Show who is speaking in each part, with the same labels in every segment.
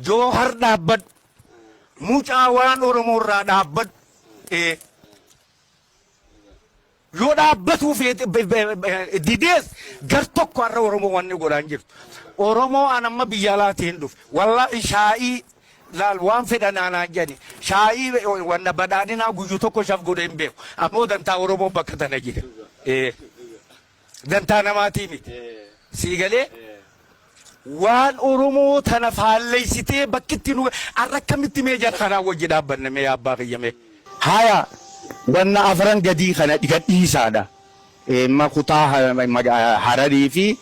Speaker 1: Joohar dhaabbadhu. Mucaa waan Oromoo irraa dhaabbadhu. Ee. Yoo dhaabbatuu feete didees gar tokko har'a Oromoo wanni godhaan jirtu. Oromoo an amma biyya alaatiin dhufe. Wallaahi shaa'ii laal waan fedhan anaan jedhani. Shaa'ii wanna badhaadhinaa guyyu tokko shaf godhee hin beeku. Ammoo dantaa Oromoo bakka tana jira. Ee. Dantaa namaatii miti. Sii galee? Waan Oromoo tana faalleessitee bakkitti nu arra akkamitti mee jara kanaa wajji dhaabbanna mee abbaa kiyya mee. Haya wanna afran gadii kana gadhiisaadha. Imma kutaa Hararii fi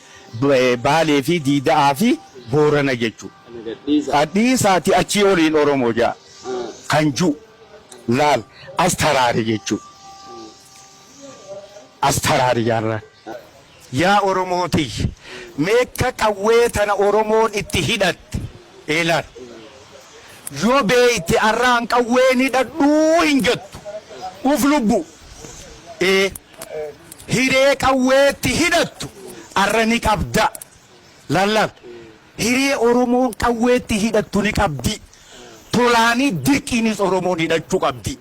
Speaker 1: Baalee fi Diida'aa fi Boorana jechuudha. Gadhiisaati achii oliin Oromoo ja'a. Kan ju'u laal as taraare jechuudha. As taraare jaarraan. Yaa Oromoo tiyya, meekka qawwee tana Oromoon itti hidhatte, ee laal, yoo beeyte arra an qawwee hin hidhadhuu hin jettu, uf lubbuu, ee hiree qawweetti hidhattu arra ni qabda. Laal laal, Hiree Oromoon qawweetti hidhattu ni qabdi. Tolaanii dirqiinis Oromoon hidhachuu qabdi.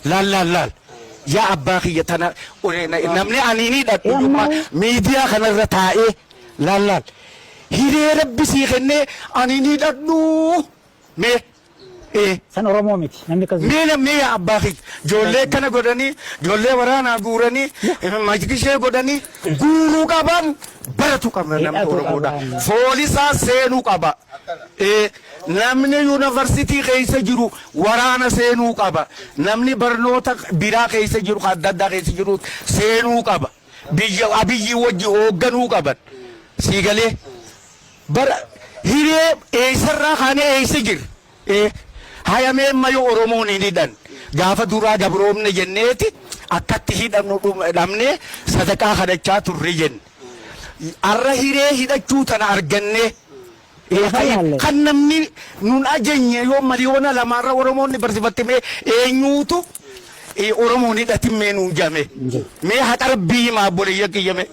Speaker 1: Laal laal laal. Yaa abbaa kiyya tana namni ani hin hidhadhu miidiyaa kanarra taa'ee laal laal. Hiree rabbi sii kennee ani hin hidhadhu. Mee Ee.
Speaker 2: San Oromoo miti. Namni akkas
Speaker 1: Mee namni yaa abbaa kiyya ijoollee akkana godhanii ijoollee waraanaa guuranii majlishee godhanii guuruu qaban baratu qabna namni
Speaker 2: Hidhatu
Speaker 1: Oromoodha.
Speaker 2: qaban.
Speaker 1: Foolisaa seenuu qaba. Ee, namni yuunivarsiitii keessa jiru waraana seenuu qaba. Namni barnoota biraa keessa jiru kan adda addaa keessa jiru seenuu qaba. Biyya Abiyyi wajji hoogganuu qaban. Sii galee? Bara hiree eessarraa kaanee eessa jirra? Ee, haya mee amma yoo Oromoon hin hidhan gaafa duraa gabroomne jenneeti akkatti hidhamnu dhabnee sadaqaa kadhachaa turre jenne. Arra hiree hidhachuu tana argannee ee,
Speaker 2: Lafa
Speaker 1: kan,
Speaker 2: laalle.
Speaker 1: kan namni nun ajanye yoo 2,000,000 irra Oromoonni barsifatte mee eenyuutu ee, Oromoon hidhatin mee nuun jame. Mee haqa rabbii himaa obboleeyyan kiyya mee.